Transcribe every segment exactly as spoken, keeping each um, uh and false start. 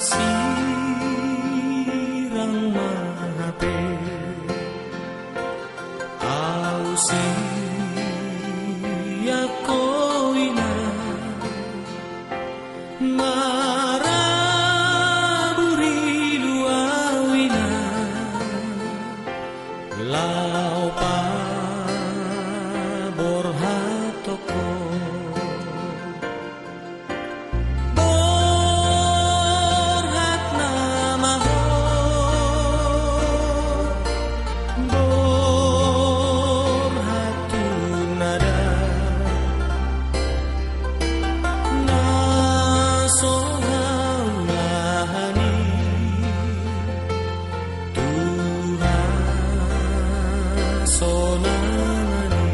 Sirang ma hape au sian ho, Ina, marabur ilu au, Ina, laho paborhathon ho. Borhat nama ho, borhat tu na da, na so haulahan i, tu hasonangan i.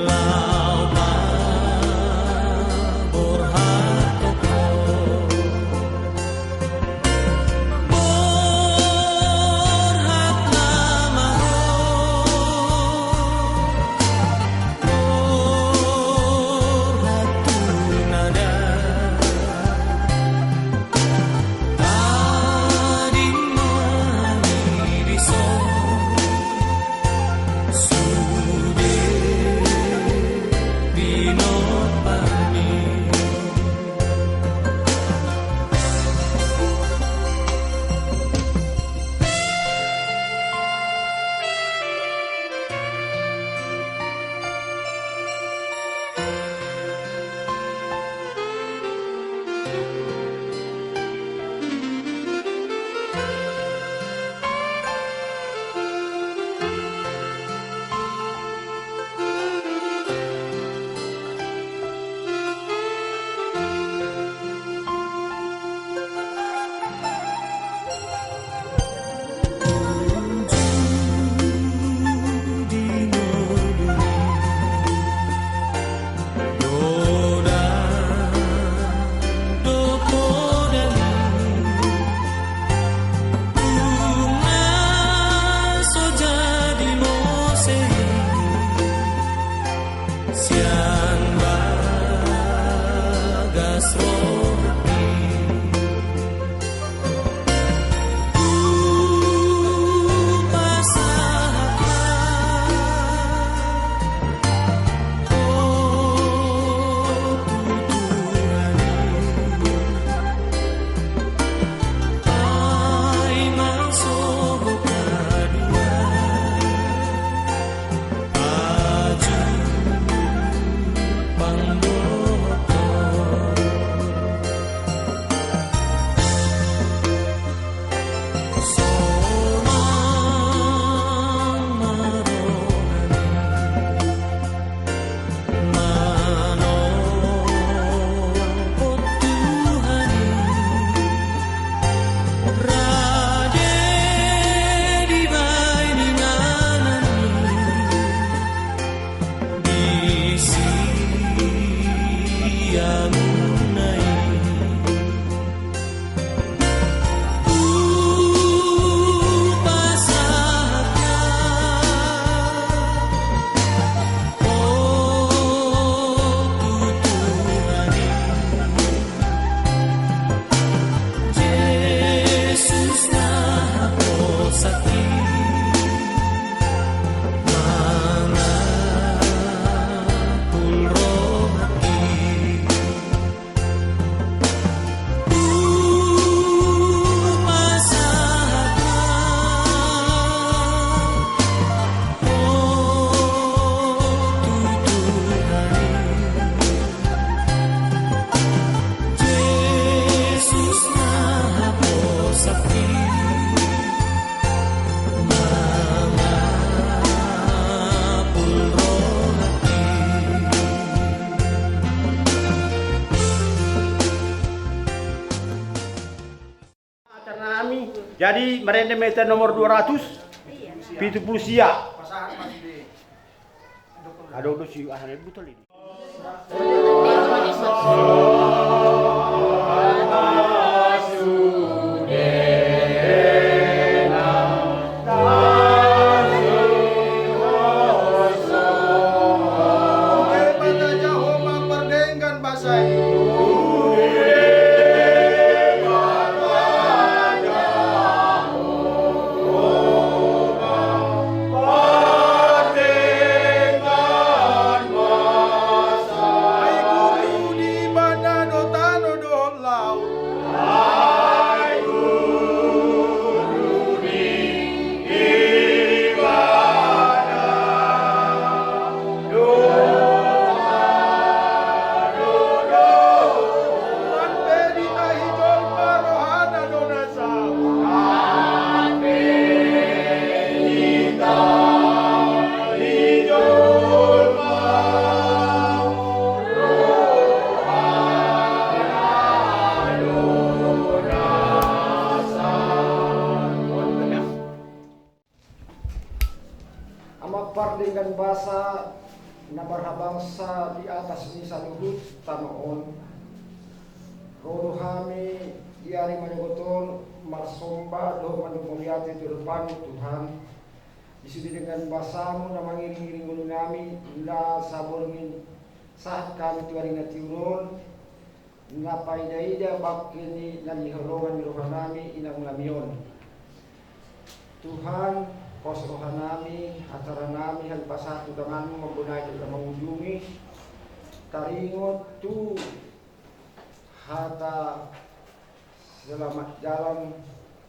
Laho paborhathon ho. Borhat nama ho, borhat tu na da, tading ma i dison. Sude binoto ni. Sian bagas rohangki. Hupasahat ma ho tu Tuhan i, paima sogot adong, aji pangboto. Sonang ma rohami manopot Tuhan i, rade dibahen inganan i di siamun na i. Hupasahat ma ho tu Tuhan i, Jesus na haposan i, mangapul rohangki. Hupasahat ma ho tu Tuhan i, Jesus na haposan i, mangapul rohangki. Acara nami. Jadi, marende ma hita nomor dua ratus. Pitu pulu sia. Adong do si aha na butol i. Ama pardenggan basa na marhabangsa di atas ni saluhut tano on, ro do hami di ari manogot on marsomba dohot mandok mauliate tu adopanMu Tuhan. Di sude denggan basaMu na mangiringiring ngolunami, na saborngin sahat hami tu ari na tiur on, na paidaida bangke ni na hinaholongan ni rohanami inangnami on. Tuhan, pos rohanami, acaranami, hami pasahat tu tanganMu, mambonai dohot na mangujungi, taringot tu hata selamat jalan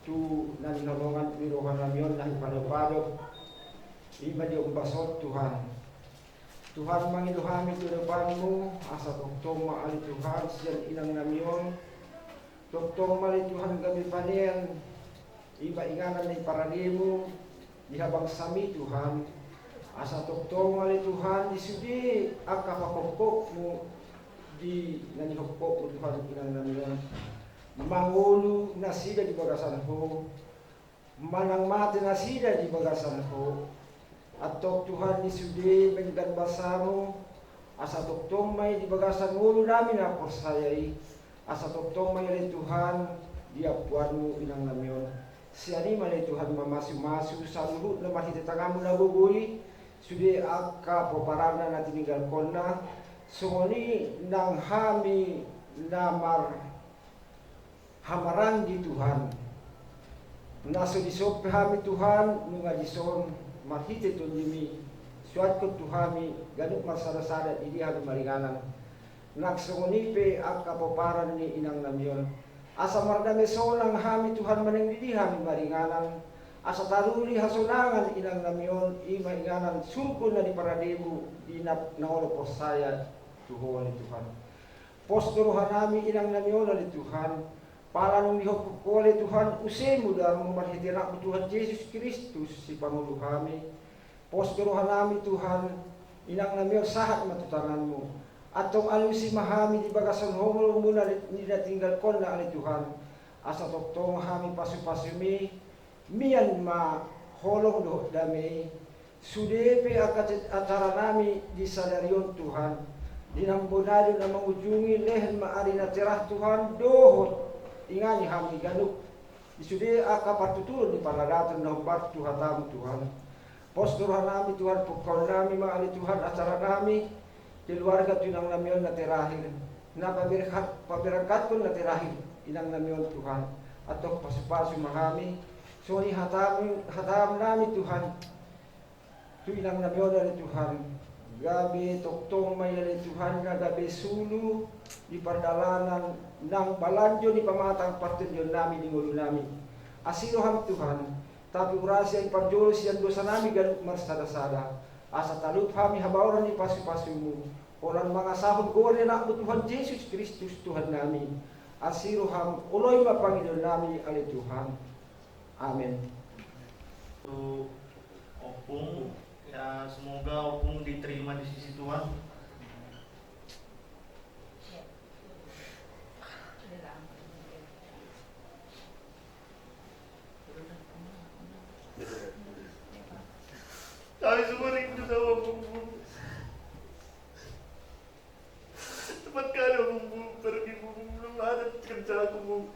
tu na hinaholongan ni rohanami on na hipado-pado, i ma di ombas on Tuhan. Tuhan, mangido hami tu adopanMu, asa tongtong ma ale Tuhan sian inangnami on, tongtong ma ale Tuhan gabe panean, i ma inganan ni paradeMu di habangsami Tuhan, asa tongtong ale Tuhan di sude angka pahophopMu di na nihophopMu Tuhan inangnami on, mangolu nasida di bagasan Ho, manang mate nasida di bagasan Ho. Antong Tuhan di sude denggan basaMu, asa tongtong ma i di bagasan ngolunami na porsaya i, asa tongtong ma i ale Tuhan di ampuanMu inangnami on. Sian i ma ale Tuhan mamasumasu saluhutna marhite tanganMu na gogo i, sude angka pomparanna na tininggalhonna, songon i nang hami na mar hamaranggi Tuhan. Na so dison pe hami Tuhan, nunga dison marhite TondiMi, suanhon tu hami ganup marsadasada di dia hami maringanan. Nang songon i pe angka pomparan ni inangnami on. Asa mardame sonang hami Tuhan manang di dia hami maringanan. Asa taruli hasonangan inangnami on, i ma inganan surgo na di paradeMu di na, na olo porsaya tu Ho ale Tuhan. Pos do rohanami inangnami on ale Tuhan, pala nunga dihophop Ho ale Tuhan use mudarMu marhite AnakMu Tuhan Jesus Kristus sipangolu hami. Pos do rohanami Tuhan, inangnami on sahat ma tu tanganMu. Antong alusi ma hami di bagasan holongMu na di, di na tininggalhonna ale Tuhan. Asa tongtong hami pasupasuMi, mian ma holong dohot dame i. Sude pe angka ce-, acaranami di sadari on Tuhan, di na mambonai dohot na mangujungi, lehen ma ari na cerah Tuhan, dohot ingani hami ganup di sude angka partuturon ni paradaton na hombar tu hataMu Tuhan. Pos do rohanami Tuhan, pungkaonnami ma ale Tuhan acaranami, keluarga tu inangnami on na terakhir, na paberangkat-, paberangkathon na terakhir inangnami on Tuhan. Antong pasupasu ma hami, songon i hataMu, hataMnami Tuhan, tu inangnami on ale Tuhan, gabe tongtong ma i ale Tuhan na gabe sulu di pardalanan nang balanjo ni pamatang partondionnami di ngolunami. Asi rohaM Tuhan, tapiurasi hami parjolo sian dosanami ganup marsadasada, asa talup hami habaoran ni pasupasuMu, holan mangasahon goar ni AnakMu Tuhan Jesus Kristus Tuhannami. Asi rohaM, oloi ma pangidoannami ale Tuhan. Amen. Tu ompung, ya, semoga ompung diterima di sisi Tuhan. Doakan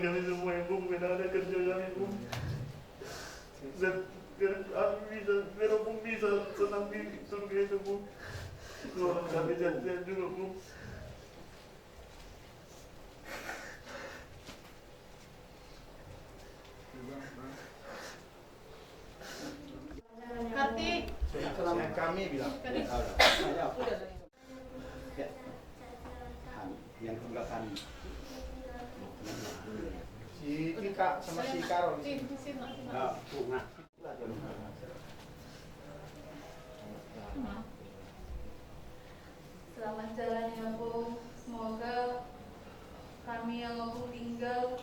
kami semua ya, Bung, biar ada kerja kami, Bung. Biar, biar kami bisa, biar Bung bisa senang di surga itu, Bung. Doakan kami sehat-sehat juga, Bung. Kartik. Sehat kami bilang. Kartik. Udah. Ya. Yang sebelah kanan. Si Tika sama si Karol. Sini, sini. Nah, nah. Selamat jalan ya, Bung. Semoga kami yang Bung tinggal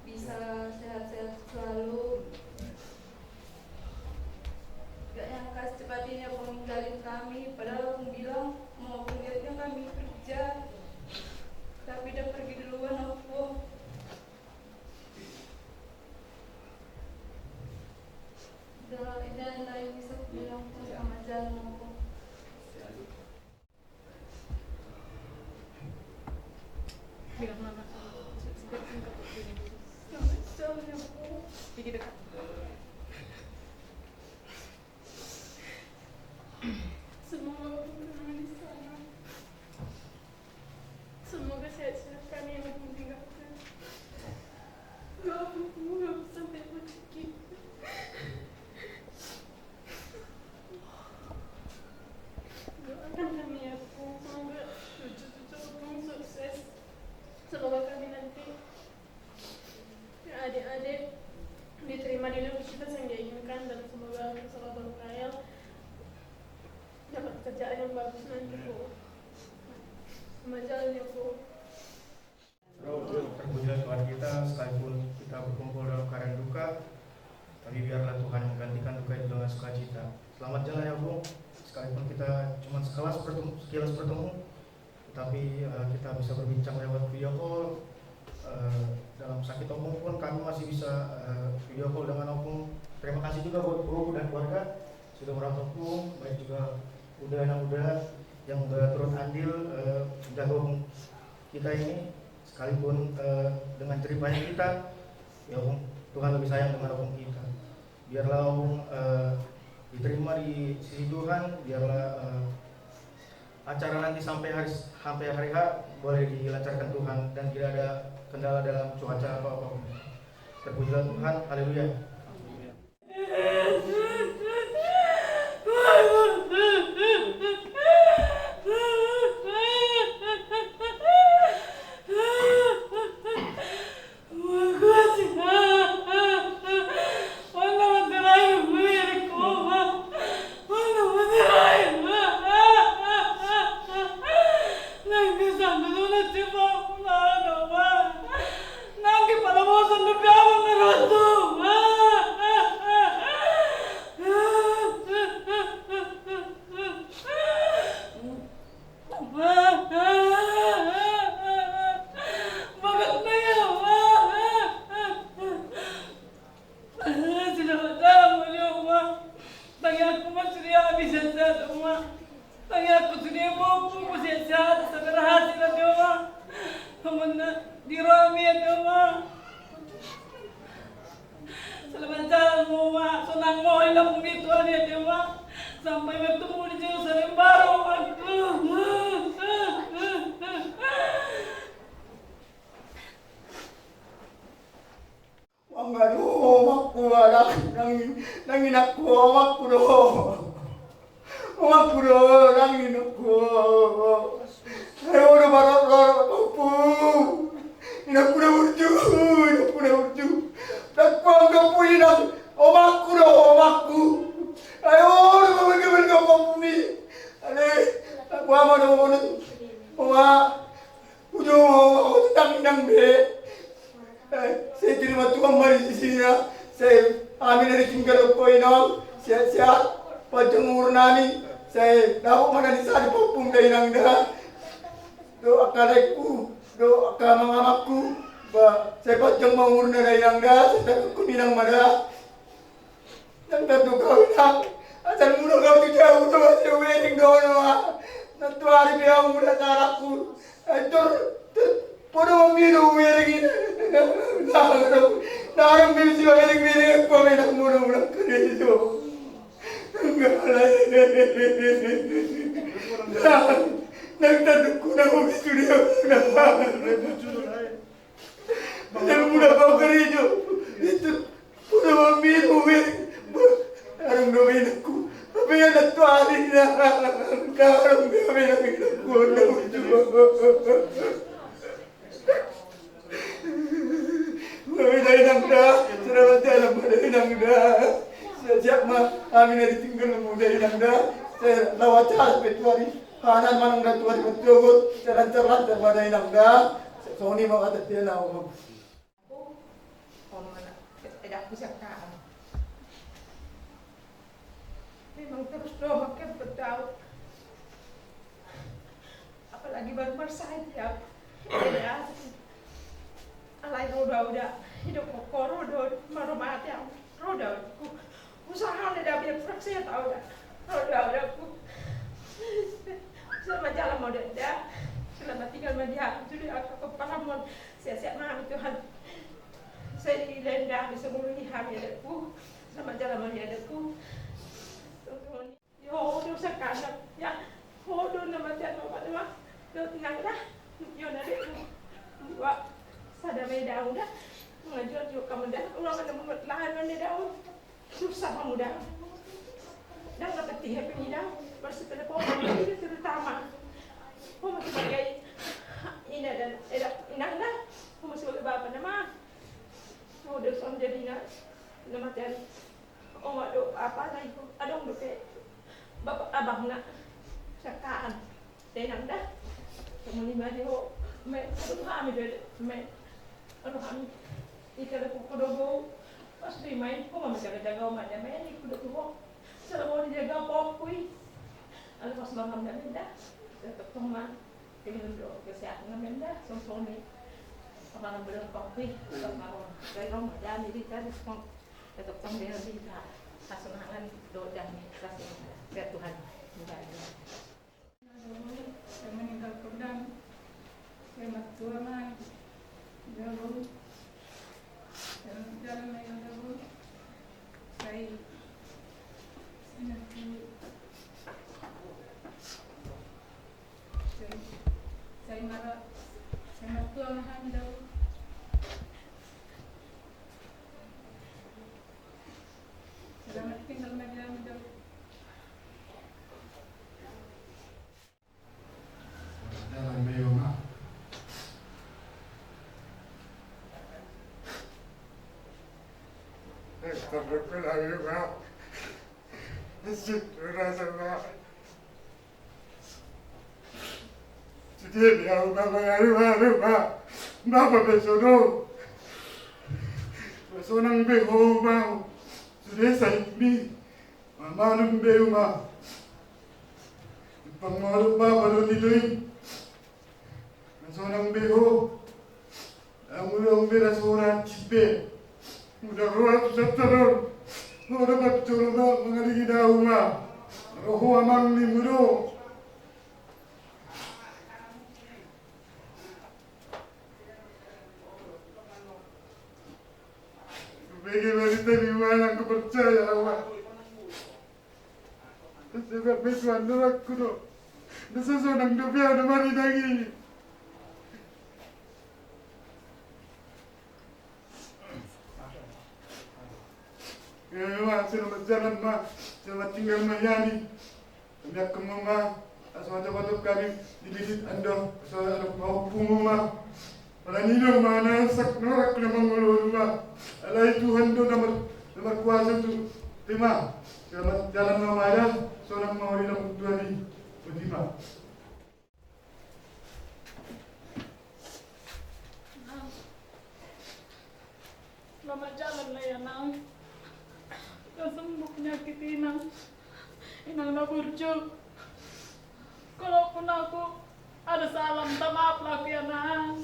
bisa sehat-sehat selalu. Gak nyangka secepat ini Bung ninggalin kami, padahal Bung bilang mau Bung lihatnya kami kerja, tapi udah pergi duluan, Bung. Udah, udah, udah, bisa bilang, Bung, selamat jalan, Bung. Bilang mama. Singkat, singkat, singkat. Selamat jalan, Bung. Gigi dekat. Semoga Bung tenang di sana. Semoga sehat-sehat kami yang Bung tinggalkan. Doa Bung sampai rezeki. Doakan kami ya, Bung. Semoga cucu-cucu Bung sukses. Semoga kami nanti adik-adik diterima di universitas yang dia inginkan dan semoga selalu berkhayal dapat pekerjaan yang bagus nanti, Bu. Sama jalan ya, Bu. Terpujilah Tuhan kita, sekalipun kita berkumpul dalam keadaan duka, tapi biarlah Tuhan menggantikan duka itu dengan sukacita. Selamat jalan ya, Bung. Sekalipun kita cuma sekelas bertemu, sekilas bertemu, tetapi eh, kita bisa berbincang lewat video call. Eh, dalam sakit Opung pun kami masih bisa eh, video call dengan Opung. Terima kasih juga buat Bung dan keluarga sudah merawat Opung, baik juga Uda dan Uda yang udah turut andil eh, menjaga Opung kita ini, sekalipun eh, dengan jeripayah kita, ya Opung, Tuhan lebih sayang dengan Opung kita. Biarlah Opung eh, diterima di sisi Tuhan, biarlah eh, acara nanti sampai hari sampai hari H boleh dilancarkan Tuhan dan tidak ada kendala dalam cuaca atau apapun. Terpujilah Tuhan, haleluya. Tangiangku ma sude hami sehat-sehat, Oma. Tangiangku sude Opung sehat-sehat, asa berhasil ate, Oma. Amanna di rohami ate, Oma. Selamat jalan, Oma. Sonang ma ho di lambung ni Tuhan ate, Oma. Sampai bertemu di Jerusalem baru, Oma. Omakku do, omakku, nang, nang, nang inangku, omakku do. Omakku do, nang inangku. Ayo do barok-barok, omakku. Inangku na burju, inangku na burju. Nang kuanggap inang, omakku do, omakku. Ayo do barok-barok, omakku mi. Ale, aku ama do, oma. Ujo, tang inang be. Eh, sai terima Tuhan ma di sisina, sai hami na ditinggalhon ho inang, sehat-sehat, panjang umur nami, sai dapot ma na di sadi pampung da inang da. Do angka daengku, do angka amang-amangku, ba, sai panjang ma umurna da inang da, sai tangihon inang ma da. Ndang tanda do au inang, Asal muna kau tu jauh tu masih wedding dono ah. Nantu hari dia muna sarakku. Atur, podo mamiru wedding ini. Narang bisi wedding wedding aku menak muna muna kerejo. Enggak lah. Nang tatu kuna mau gitu dia. Yang muna kau kerejo. Itu. Udah mamiru, weh. Arung do menakku. Tapi anak tuari na. Karung do menakku. Mami dainang da. Selamat jalan, mami dainang da. Siap ma, kami dari tinggal mami dainang da. Saya lawat jalan petuari. Hanan manang da tuari betul. Lancar-lancar mami dainang da. Soni mau kata dia na. Ono ma na, edakku sian kahan. Memang terus do mangkempet au. Apalagi baru marsahit au. Eda. Alai ro do au da. Hidup ko ro do. Maro mate au. Ro do au. Usaha na da biar praksia tau da. Ro do au da ku. Selamat jalan ma au da. Selamat tinggal ma di hami. Sudah aku kepahamon. Sehat-sehat ma hami Tuhan. Sai dilehon da hami, sai dilehon hami adakku. Selamat jalan ma au adakku. Yo, dosa kanak. Ya. Ho do na mate au ma. Dohot inang da. Yo na de. Wa. Sada ma i damu da. Mangajual jo hamu da. Ulang ada membuat lahan mana daun. Susah hamu da. Ndang dapat tiga pengidang, bersepeda motor, itu terutama. Ho ma sebagai ina dan, eh, inang da. Ho ma sebagai bapa nama. Ho do son jadi na, nama tian. Oma do apa na itu, adong do pe. Bapa abang na. Sakaan. Tenang da. Kamu lima di ho. Me, aduh, kami do, me. Aduh, kami. Ita da kuku do go. Pas di main, ho ma jaga-jaga oma da, me, ni kuda tu ho. Selalu mau dijaga pokui. Aduh, pas malam da, me, da. Tetap teman. Ini do kesehatan, me, da. Songsong ni. Apa nang belum pokui. Tetap malam. Dari rumah, jangan di, dari sekolah. Tetap teman, di, di, kesenangan, do, jangan, kasih, biar Tuhan. Enggak, enggak. Sai meninggal kodam, sai martua ma i dabu, sai marjalan ma i dabu, sai, sai, sai mara, sai martua ma hami dabu. Selamat tinggal ma di hami dabu. Jalan ma i, Oma. Eh, terbetul lagi, Oma. Masih terasa, Oma. Sude be au, Oma, mangaru-aru, Oma. Bapa be so adong. Sonang be ho, Oma. Sude sahitmi. Mamalum be, Oma. Pangolop ma balon ni loi. Sonang be ho. Amu long be ra sonang cipe. Udah roa tu sataron. Udah betul ma mangaligi dahu ma. Roho amang ni mudo. Bege barita ni manang kepercaya awak. Sebab betuan dorakku do. Nasa sonang do biar do mari dagi. Ya, ma, selamat jalan ma. Selamat tinggal ma yani. Kami akan mama. Asa mata batuk kami di bibit ando. Asa ada mau pungu ma. Pala ni do ma na sak norak na mangolo ma. Alai Tuhan do na mar-, na markuasa tu tema. Selamat jalan ma maya, sonang ma ori na muntuani. Boti ma. Nang. Selamat jalan na ya, Nang. Sudah sembuh penyakit Inang. Inang na burju. Kalaupun aku ada salah, minta maaf lah aku ya, Nang.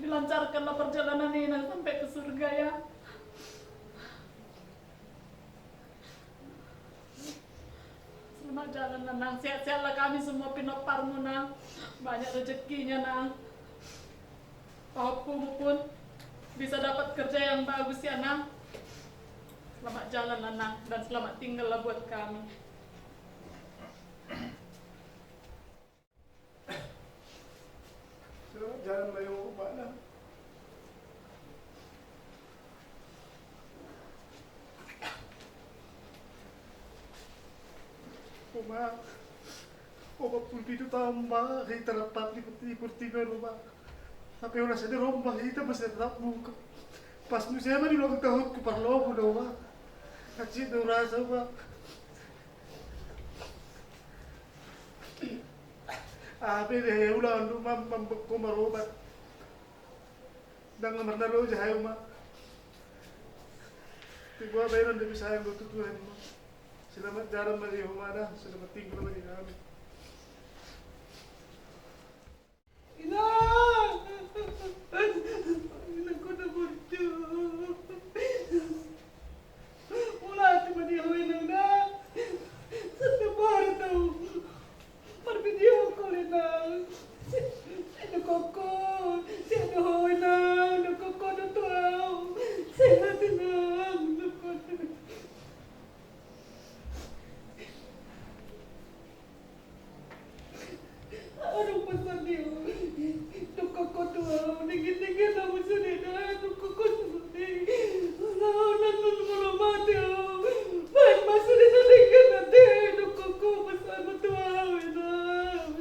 Dilancarkanlah perjalanan Inang sampai ke surga ya. Jalan lah, Nang, sehat-sehatlah kami semua pinomparmu, Nang. Banyak rezekinya, Nang. Pahompumu pun bisa dapat kerja yang bagus ya, Nang. Selamat jalan lah, Nang, dan selamat tinggal lah buat kami. Selamat jalan lah, Nang. Oma, opat pulu pitu taon ma hita rap di, di Portibi on, Oma. Hape holan sada ro ma hita masih tatap muka. Pas muse ma di ulang tahunku parlobu do, Oma. Hansit do hurasa, Oma. Aha pe di ulaon do, Oma, mambaen ho marobat. Ndang na marnaro jo hami, Oma. Tapi boha baenon, nda bisa hami boto tu Tuhan, Oma. Selamat jalan ma di ho, Oma, da. Selamat tinggal ma di hami. Inang! Inang, kota borju. Mauliate ma di ho, Inang, da. Setiap hari tu marvideo call, Inang. Si, si dokokku, si do ho, Inang, dokokku do tu au. Sehat, Inang, dokokku. Adong pesan ni ho. Dokokku tu au, denggan-denggan hamu sude da, dokokku tu sude. Olo, olo, olo, mauliate ho. Baen ma sude na denggan ate, dokokku, pesanmu tu au, Inang.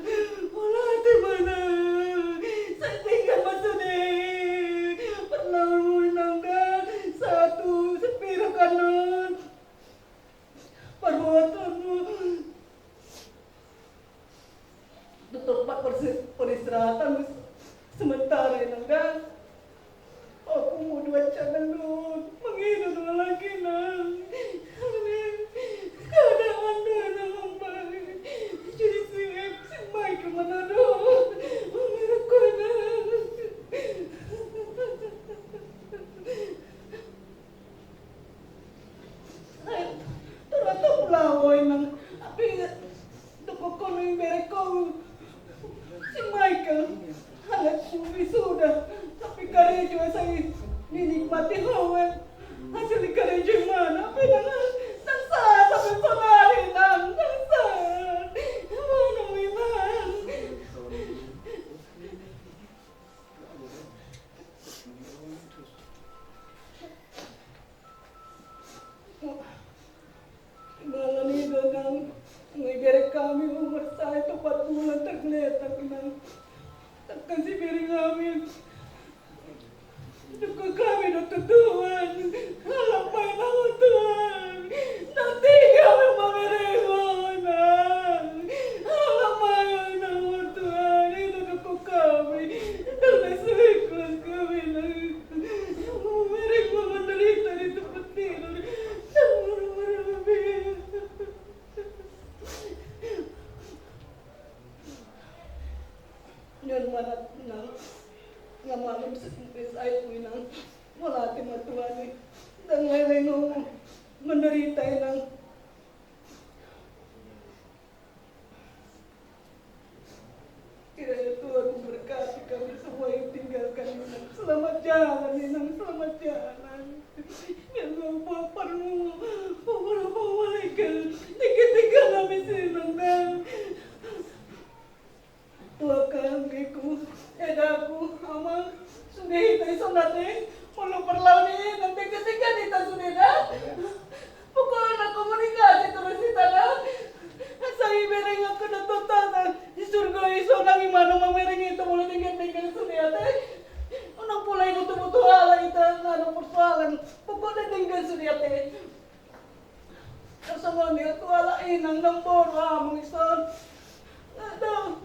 Mauliate ma, Inang. Sai denggan ma sude. Parnaulmu, Inang, da. Sahat tu sipira annon. Parboatonmu. Dohot tempat persi-, peristirahatanmu sementara, Inang, da. Aku mau dua canang dohot mangido dohot lagi, Nang. Keadaan do, Inang, membaik. Jadi si, si Michael ma na dohot mamerengku, Inang. Ai, torop do laho, Inang. Hape dokokku, Inang, iberengku si Michael. Alai sudah, tapi karejo sai dinikmati ho, eh. Hasil ni karejo i ma na, hape ndang, ndang sahat sampe sonari, Inang, ndang sahat. Mauliate, Inang. Imbalan i do, Inang, nga ibereng hami umur sahat tu opat bulan targeletak, Inang. Tangkas ibereng hami. Dungkon hami do tu Tuhan. Alap ma, Inang, Tuhan. Nanti hami mamereng ho, Inang. Alap ma, Inang, Tuhan. Ito dungkon hami. Ndang na so ikhlas hami, Inang. Mamereng ho manderita di tempat tidur. Nian ma na, Inang. Nga malum se-, se-, ai, Inang. Mauliate ma Tuhan i. Ndang leleng ho manderita, Inang. Kiranya Tuhan memberkati kami semua yang tinggalkan, Inang. Selamat jalan, Inang. Selamat jalan. Yang mau baparmu, bapak, bapak, malaikat. Tinggal-tinggal kami, Inang, Inang. Tuaku, bibiku, edaku, amang, sude hita dison ate. Molo parlao ni inang, denggan-denggan hita sude da. Pokokna komunikasi torus hita da. Asa iberenganku do tu Debata di surgo i, sonang imana mamereng hita molo denggan-denggan sude ate. Unang pola iboto-boto halak hita, nga adong persoalan. Pokokna denggan sude ate. Songon i tu halak inang namboru, amang, dison. Nga dao,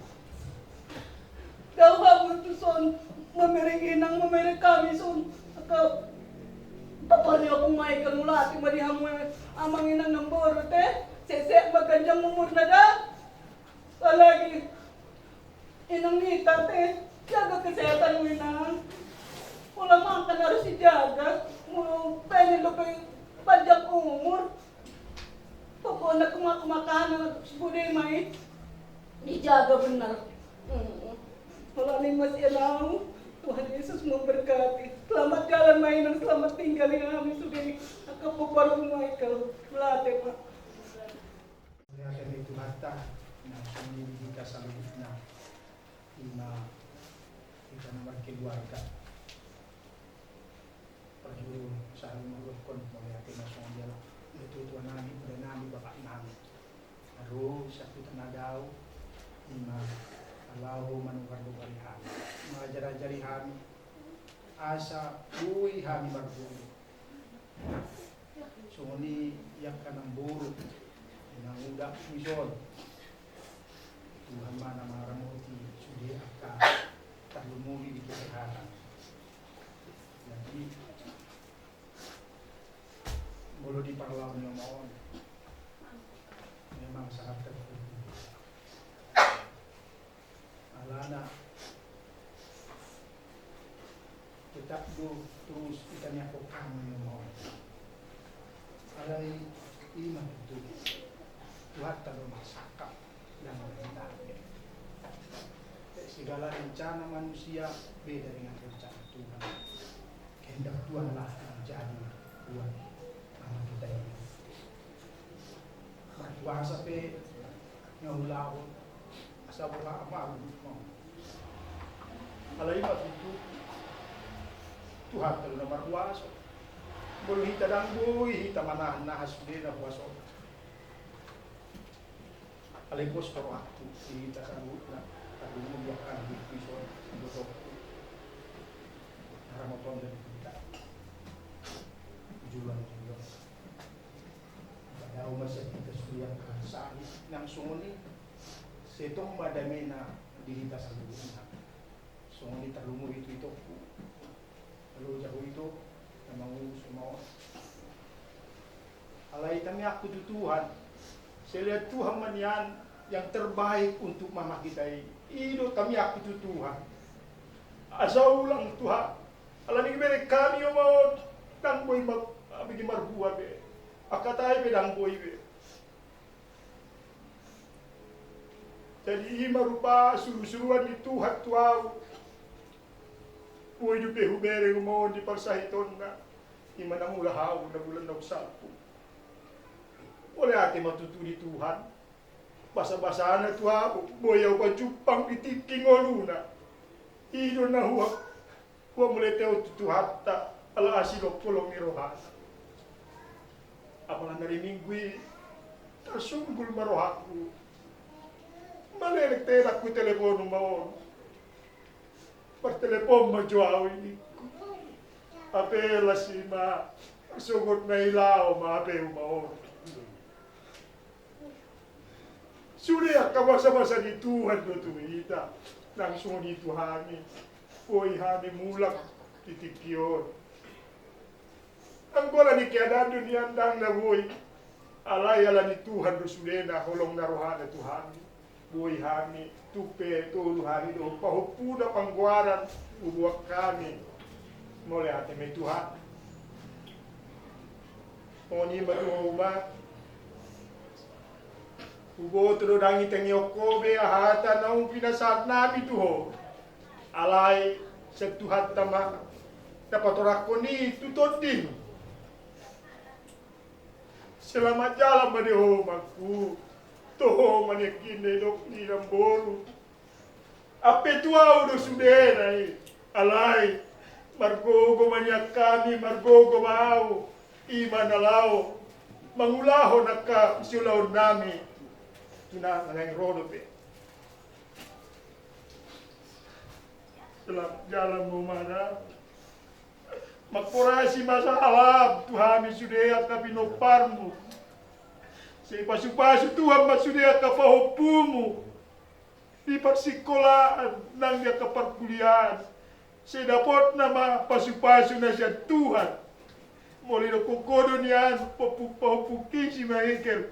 dao hamu tuson mamereng inang, mamereng hami son. Angka paparni ompung ma i, mauliate ma di hamu, amang, inang, namboru ate. Sehat-sehat ma ganjang umurna da. Apalagi inang hita ate, jaga kesehatanmu, inang. Pola makan harus dijaga, molo pengen dope panjang umur. Pokokna Anak kumak-kumakan, anak suku deh mai. Dijaga benar. Holan i ma sian au. Tuhan Yesus memberkati. Selamat jalan ma inang, selamat tinggal inang, sude angka pomparanmu, Michael. Mauliate ma. Mauliate ma tu Tuhanta, na songon i di hita saluhutna. Ima hita na markeluarga. Parjolo sahat ma dohonon mauliate ma songon dia ma tu tua nami, tua nami, bapak nami. Ro sahat tu tanah dao, ima laho manungkar-nungkari hami, mangajar-ajari hami, asa boi hami marguru. Songon i angka namboru, inang uda, dison. Tuhan ma na mangaramoti sude angka tarlumobi di kesehatan. Jadi, molo di parlaon ni oma on, memang sangat terpukul. Alana tetap do terus hita ni angka hami ni oma on. Alai ima tutu, Tuhanta do marsangkap. Yang segala rencana manusia beda dengan rencana Tuhan. Kehendak Tuhan lah yang jadi buat mama kita ini. Markuasa pe nga ulaon, asa boha amal mau. Alai ima tutu, Tuhanta do na markuaso. Molo hita ndang boi hita manahan na sude na kuaso. Alai pos do rohangku di hita saluhutna, tarlumobi angka na di prison, botohku. Haramoton dan hita. Juluan juluan. Padao ma sian hita sude angka sahit nang songon i. Sai tong ma damena di hita saluhutna. Songon i tarlumobi tu itongku. Lalu jahu ito, na mangurus oma on. Alai tamiangku tu Tuhan. Sai lean Tuhan ma nian yang terbaik untuk mama kita i. I do tamiangku tu Tuhan. Asa ulang Tuhan. Alani i bereng hami oma on. Ndang boi ma, abege marhua be. Angka tahi pe ndang boi be. Jadi ima rupa surusuruan ni Tuhan tu au. Boi dope hubereng oma on di parsahitonna. Ima na mula hau na bulan na salpu. Mauliate ma tutu di Tuhan. Basabasana tu au, boi au pajumpang di tingki ngoluna. I do na hua Hua mauliate au tu Tuhanta, ala asi longkon holong ni rohana. Apala na di minggu i, tarsunggul ma rohangku. Maleleng tenak hutelepon oma on. Martelepon ma jo au i. Hape las i ma, sogot na i laho ma hape oma on. Sude angka basabasa ni Tuhan do tu hita, nang songon i tu hami, boi hami mulak di tingki on. Anggo ala ni keadaan do nian ndang na boi, alai ala ni Tuhan do sudena holong ni rohana tu hami, boi hami, tung pe tolu hali do pahompuna panggoaran huboan hami, mauliate ma i Tuhan. Songon i ma tu ho ma. Huboto do ndang itangihon ho be hata naung pinasahat nami tu ho. Alai sian Tuhanta ma na patorangkon i tu tondimi. Selamat jalan ma di ho mangku. Toho ma nian hita didok ni namboru. Ampe tu au do sudena i, alai margogo ma nian hami, margogo ma au, i ma na laho mangulahon angka siulaon nami tu na naeng ro dope. Selamat jalan ma ho ma. Mangkorasi ma salam tu hami sude angka pinomparmu. Sai pasupasu Tuhan ma sude angka pahompumu. Di parsikolaan nang di angka parkuliaan, sai dapotna ma pasupasu na sian Tuhan. Molo idokkon ho do nian pahompu, pahompu kisi ma ikel.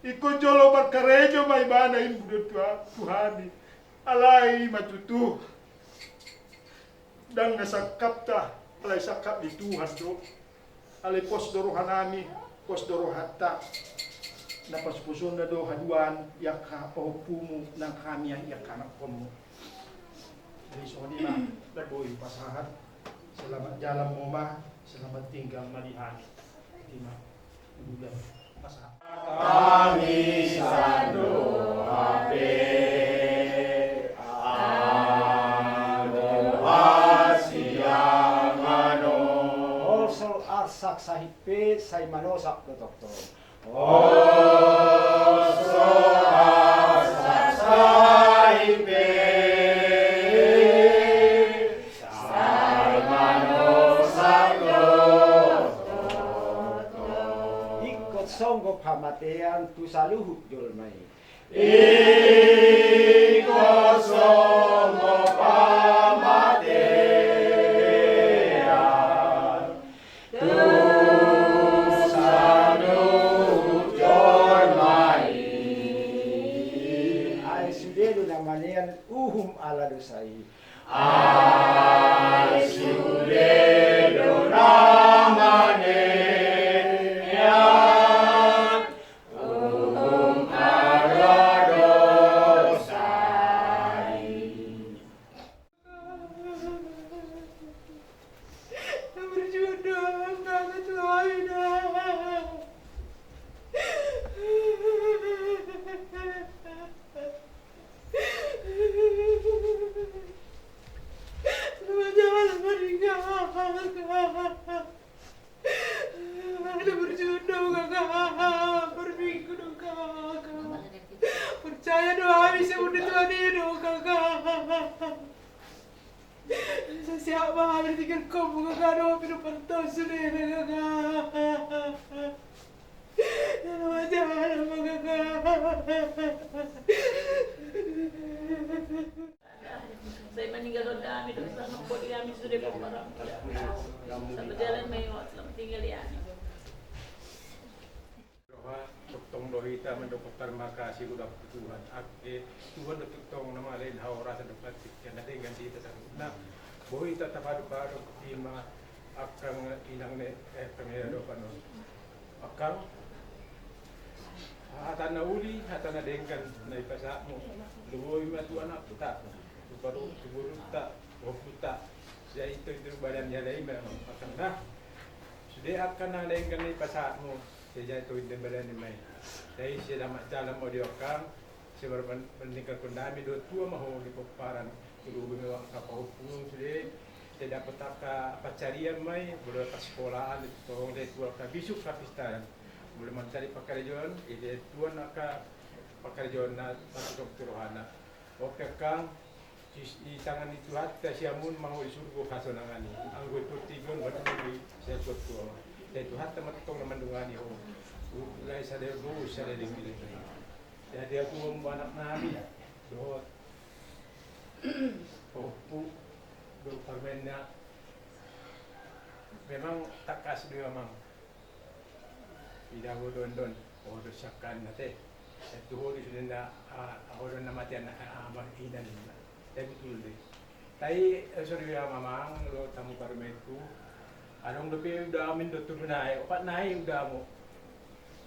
Ingkon jolo markarejo ma ibana, imbu do tu hami. Alai i ma tutu. Ndang na sangkapta, alai sangkap ni Tuhan do. Alai pos do rohanami, pos do rohanta. Na pasupasuna do haduan i angka pahompumu nang hami i angka anakkonmu. Jadi songon i ma, na boi pasahat. Selamat jalan ma, selamat tinggal ma di hami. Ima. Udah. Pasahat. Kami sando hape. Ado hasiangan on. Olo, arsak sahit pe sai manosak do tongtong. Olo, arsak sahit pe sai manosak do tongtong. Ingkon songgop hamatean tu saluhut jolma i. Ingkon songgop hamatean tu saluhut jolma i. Ai sude do na manean uhum ala dosa i. Ai sude do na manean uhum ala dosa i. Ada berjuang dong kakak, berminggu dong kakak. Percaya doa bisa udah Tuhan ini dong kakak. Sasiap ma hami tinggal komu kakak, dohot pinompartonmu sude kakak. Dalam aja dalam kakak. Sai maninggalhon hami dosa, mamboli hami sude pomparanmu. Selamat jalan ma i, selamat tinggal i hami. Roha, tongtong do hita mandok tarima kasih godang tu Tuhan. Ate, Tuhan do tongtong na mangalean hahorasan dohot hatindangan di hita saluhutna. Boi hita tapadopadop, ima angka inang ni, eh, angka ni adopan on. Angka hata na uli, hata na denggan na dipasahatmu. Loboi ma tu anakta, tu boru, tu borunta, tu ompunta. Sai tondi badan ni halak i ma angka na. Sude angka na denggan na dipasahatmu. Sai tondi badan ni ma i. Sai selamat jalan ma di ho angka. Sai maninggalhon hami dohot tua ma ho di pomparan. Di luhut ni angka pahompu sude. Sai dapot angka pansarian ma i, molo parsikolaan, tong, sai tu angka bisuk, angka pistaran. Molo mansari pangkarejoan, sai tu angka pangkarejoan na tartutup tu rohana. Oke, angka, di tangan ni Tuhanta siamun ma ho di surgo hasonangan i. Anggo di portibi on, badan ni siamun tu ho. Sai Tuhanta ma tongtong na mandongani ho. Lae sada boru, sada linggi-linggi. Jadi, angka anaknami dohot pahompu dohot parumaenna, memang tangkas do i amang. Ida ho do on, on do siangkanna te. Sai tu ho do sude na, ah, ho do na mate anak, ah, amang, ina ninna. Sai betul do i. Tai, eh, sori amang, dohot hamu parumaenku. Adong dope uda amin do tolu nai, opat nai uda amu.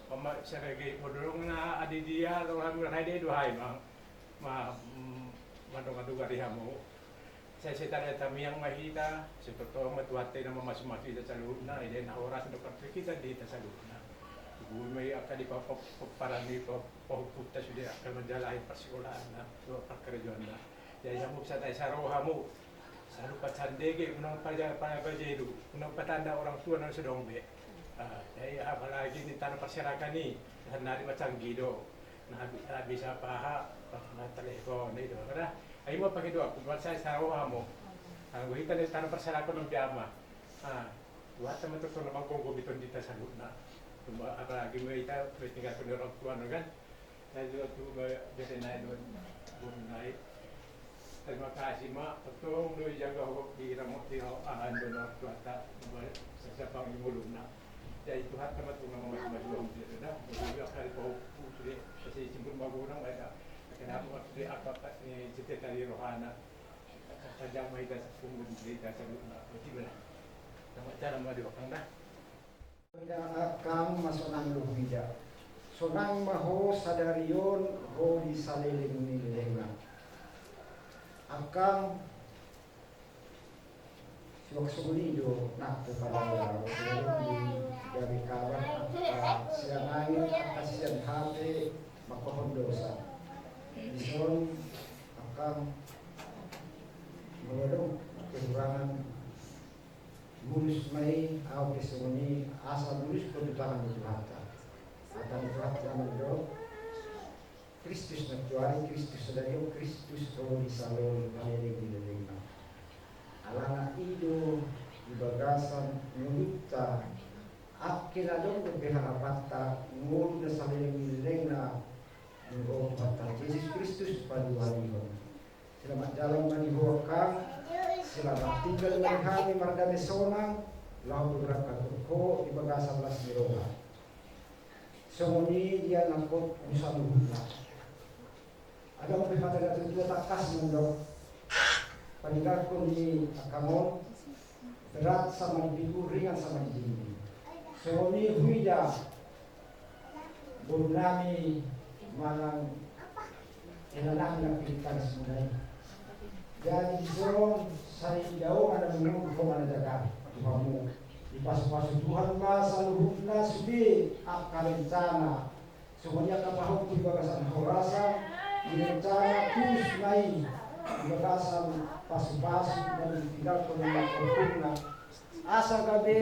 Oma, sebagai modorong na adi dia, lo hamu nai de do hai, mang. Ma, mm, mandongan-dongan di hamu. Sai, sai sada tamiang ma hita, sai tongtong ma Tuhanta i na mamasu-masu hita saluhutna, i na horas do partikita di hita saluhutna. Tubu ma i angka di pa-, pa-, pomparan ni pa-, pahompunta sude angka manjalahi parsikolaanna, dohot parkarejoanna. Jadi hamu sada i, sai ro hamu. Sai lupa sandege, unang paja-, pa-, pajelu, unang patanda orang tua na so adong be. Ah, jadi apalagi di tanah parserahan i, sannari ma canggih do. Na, na bisa paha, na telepon i do, kan? Ai ma pake doa, kubuat sai, sai ro hamu. Anggo hita di tanah parserahan on biama. Ah, Tuhanta ma tongtong na manggomgomi tondinta saluhutna. Cuma apalagi ma hita, tinggalhon orang tua, kan? Sai do tu ba-, bete nai do, boru nai. Tarima kasih ma, tongtong do dijaga ho, diramoti ho, aha do na Tuhanta, ba-, sasapang di ngoluna. Jadi Tuhanta ma tongtong na mamasu-masu hamu sude, da. Jadi angka di pahompu sude, sai simpul magodang, da. Kenapa waktu di apa, eh, cerita dari rohana. Panjang ma hita, punggung hita saluhutna. Boti bela. Selamat jalan ma di belakang, da. Ida angkang ma sonang do huida. Sonang ma ho sadari on, ho di saleleng ni lelengna. Angkang, suang songon i do nang tu padang laut, di gabe kabar angka sian angin, angka sian hape mangkohon dosa. Dison angkang, molo adong kekurangan, mulus ma i, ahu pe songon i, asa mulushon tu tangan ni Tuhanta. Hata ni Tuhanta ma do, Kristus nantuari, Kristus sadari on, Kristus ho di saleleng ni lelengna. Alana i do di bagasan ngolunta, angke na adong dope harapanta, ngolu na saleleng ni lelengna, nunga ro Tuhanta Jesus Kristus paduahalihon. Selamat jalan ma di ho angkang, selamat tinggal ma di hami mardame sonang, laho berangkat ho di bagasan las ni roha. Songon i di anakhonmu saluhutna. Adong pe hata ni natuatua tangkas mandok, paninggalhon ni angkang on, berat sama di pikul, ringan sama di dinding. Songon i huida boru nami manang ina nami na pintor tangkas muna i. Jadi dison sai daongan na mangolu, ho ma na jaga tu hamu. Dipasupasu Tuhan ma saluhutna sude angka rencana. Songon i angka pahompu di bagasan horasan, di rencana tulus ma i di bagasan pasupasu na ditinggalhon ni angka pahompu. Asa gabe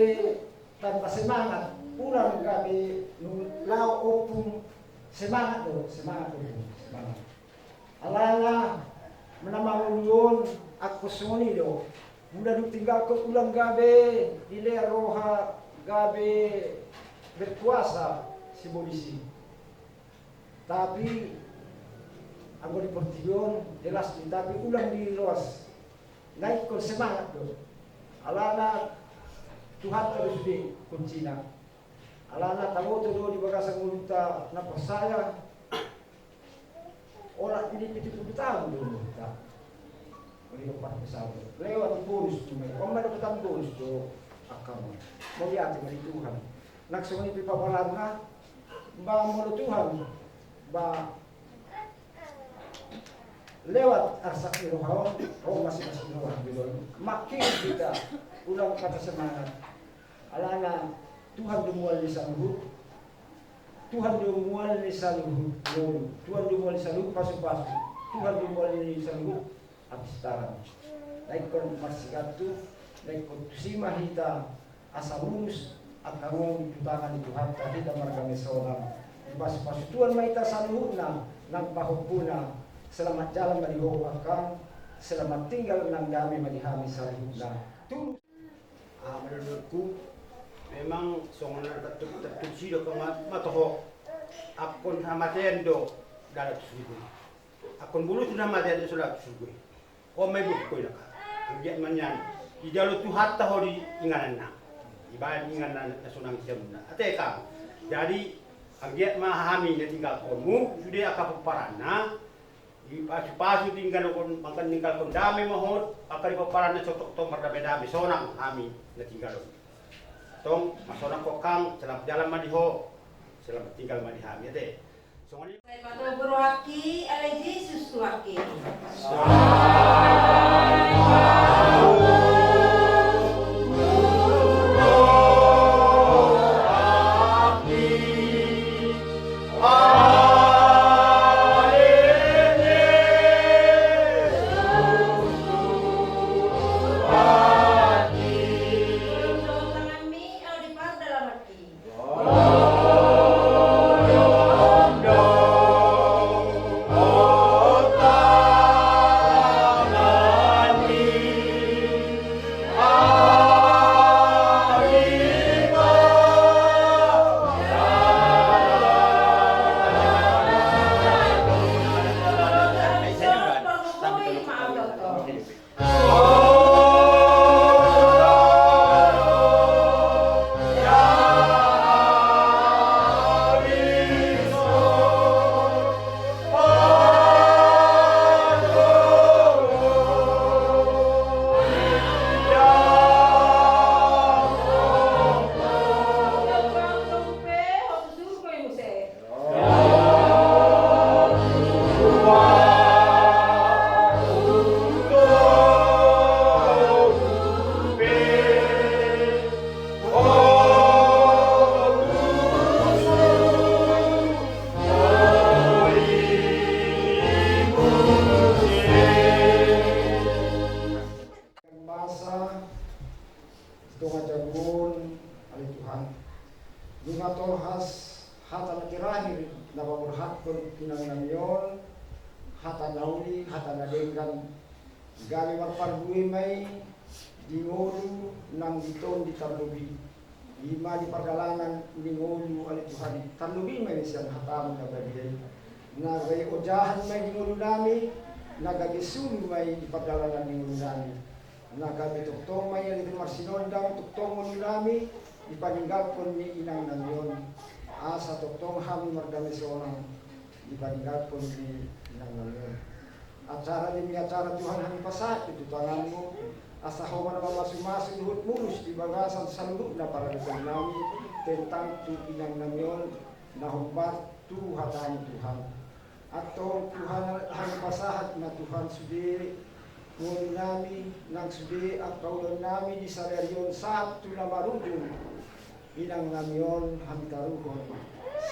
tamba semangat, ulang gabe nunga laho ompung, semangat do, semangat do, semangat. Alana na mangolu on angka songon i do. Mula dung tinggalhon, ulang gabe dilehon roha gabe berkuasa si bolis i. Tapi anggo di portibi on jelas do, tapi ulang diloas. Na ingkon semangat do. Alana Tuhanta do sude kuncina. Alana taboto do di bagasan ngolunta na porsaya. Olat ni pitu pulu taon do umurta. Molo opat pulu sada. Lewat di bonus tu mai. On ma dapotan bonus do angka on. Mauliate ma di Tuhan. Nang songon i pe paboaranna, ba molo Tuhan, ba lewat arsak ni roha on, ro masing-masing roha di on. Makin hita ulang patah semangat. Alana Tuhan do mual ni saluhut. Tuhan do mual ni saluhut ngolu. Tuhan do mual ni saluhut pasupasu. Tuhan do mual ni saluhut hapistaran. Na ingkon marsigantung, na ingkon tusi ma hita asa umus angka ngolu tu tangan ni Tuhanta, hita marga Mesonan. Dipasupasu Tuhan ma hita saluhutna nang pahompuna. Selamat jalan ma di ho angkang, selamat tinggal nang dame ma di hami saluhutna. Tulus. Ah, menurutku, memang songon na tertulis do kan, ma toho. Angkon hamatean do dalan tu surgo i. Angkon bolus do hamatean do dalan tu surgo i. On ma i buat ko inang. Anggiat ma nian dijalo Tuhanta ho di ingananna. Dibaen inganan na sonang sian muna. Ate kan. Jadi anggiat ma hami na tinggalhonmu sude angka pomparanna. Dipasupasu tinggalhon, mangkan tinggalhon dame ma ho, angka di pomparanna, sotok tong mardame-dame sonang hami na tinggal on. Tong, masonang ho angkang, selamat jalan ma di ho, selamat tinggal ma di hami, ate. Songon i. Sai patogu rohangki, alai Jesus Tuhanki. Na paborhathon inang nami on hata na uli, hata na denggan, gabe marparbue ma i di ngolu nang di tondi tarlobi. I ma di pardalanan ni ngolu ale Tuhan, tarlobi ma i sian hatamu na badia i. Na gabe ojahan ma i di ngolu nami, na gabe sulu ma i di pardalanan ni ngolu nami. Na gabe tongtong ma i ale Tuhan marsinondang, tongtong ngolu nami dipaninggalhon ni inang nami on. Asa tongtong hami mardame sonang dipaninggalhon ni inang nami on. Acara demi acara Tuhan hami pasahat tu tanganmu, asa Ho ma na mamasumasu dohot murus di bagasan saluhutna paradaton nami tentang tu inang nami on na hombar tu hatamu Tuhan. Antong Tuhan, hami pasahat ma Tuhan sude ngolu nami nang sude angka ulaon nami di sadari on sahat tu na marujung inang nami on hami taruhon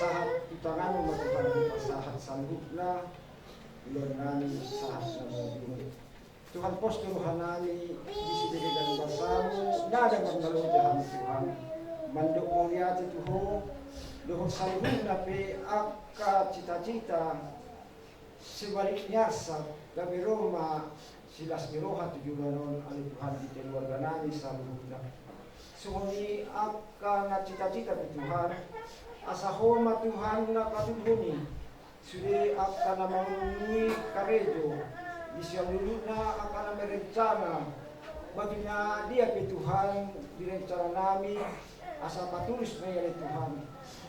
sahat tu tanganmu ma Tuhan, hami pasahat saluhutna ulaon nami sahat na marujung. Tuhan, pos do roha nami di sude denggan basamu na da marnaloja hami Tuhan, mandok mauliate tu Ho dohot saluhutna pe angka cita-cita sebalik ni arsak gabe ro ma silas ni roha tu joloan on ale Tuhan di keluarga nami saluhutna. Songon i angka na cita-cita pe Tuhan, asa Ho ma Tuhan na patuduhon i. Sude angka na mangului karejo di sialuhutna angka na merencana, bagi na dia pe Tuhan di rencana nami, asa patulus ma i ale Tuhan,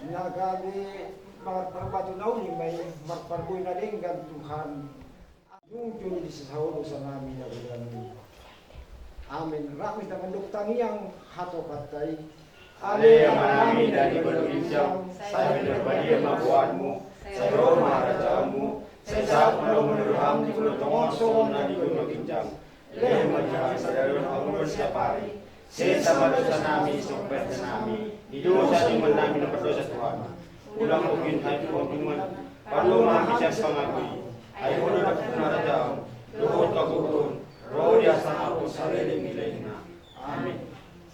na gabe marparbatu na uli ma i, marparbue na denggan Tuhan. Dung jolo disesa Ho dosa nami na godang i. Amen. Rap ma hita mandok tangiang hatopanta i. Ale Amanami na di banua ginjang, sai pinarbadia ma goarmu, sai ro ma harajaonmu, sai saut ma lomo ni roham di banua tonga on songon na di banua ginjang. Lehon ma di hami sadari on hangoluan siapari. Sesa ma dosa nami songon pambahenan nami di dosa ni omak nami na pardosa tu hami. Unang huboan hami tu pangunjunan, palua ma hami sian pangago i. Ai Ho do nampuna harajaon dohot hagogoon, ro di hasangapon saleleng ni lelengna. Amen.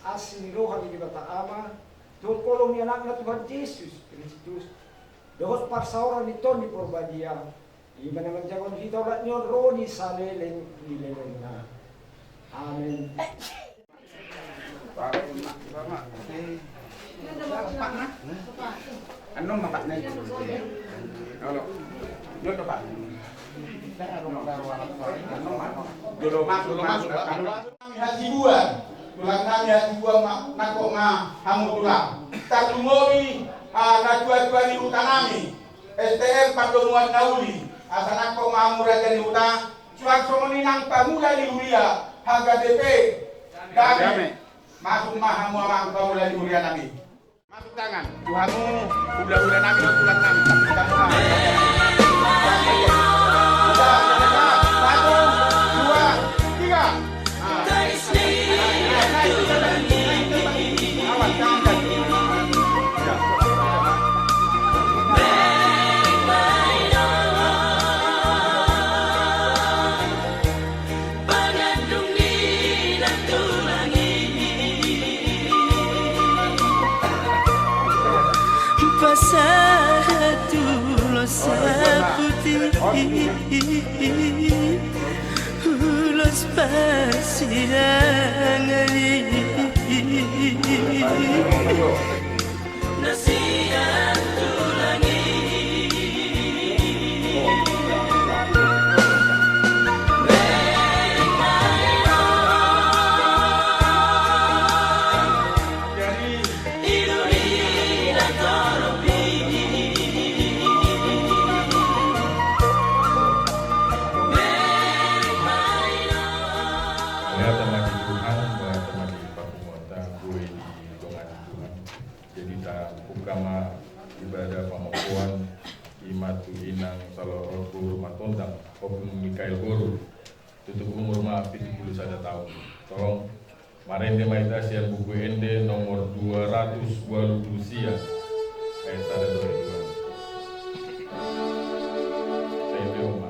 Asi ni roha ni Debata Ama, dohot holong ni Anakna Tuhan Jesus Kristus, dohot parsaoran ni Tondi Porbadia, i ma na manjangkon hita olat ni on ro di saleleng ni lelengna. Amen. Pak, Pak, Pak, Pak. Anu ma Pak, nih. Halo. Jolo Pak. Anu ma. Jolo masuk, masuk, Pak. Hasibuan. Tulang nami Hasibuan ma, nangkok ma hamu tulang. Tarlumobi, ah, na tua-tua ni huta nami. S T M Pardomuan na Uli. Asa nangkok ma hamu raja ni huta. Suang songon i nang pamula ni huria H K B P. Dame. Dame. Masuk ma hamu amang pamula ni huria nami. Masuk tangan. Tu hamu hula-hula nami dohot tulang nami. Masuk tangan. Satu, dua, tiga. Pasahat ulos saputi, ulos parsirangan i. Mauliate ma di Tuhan, mauliate ma di parpunguanta, boi di dongan Tuhan. Jadi tabuka ma ibadah pamompoan i ma tu inang Salorot boru Matondang, Ompung Mikael boru. Tutup umur ma pitu pulu sada taon. Tolong marende ma hita sian Buku Ende nomor dua ratus walu pulu sia, ayat sada dohot dua. Ende ma.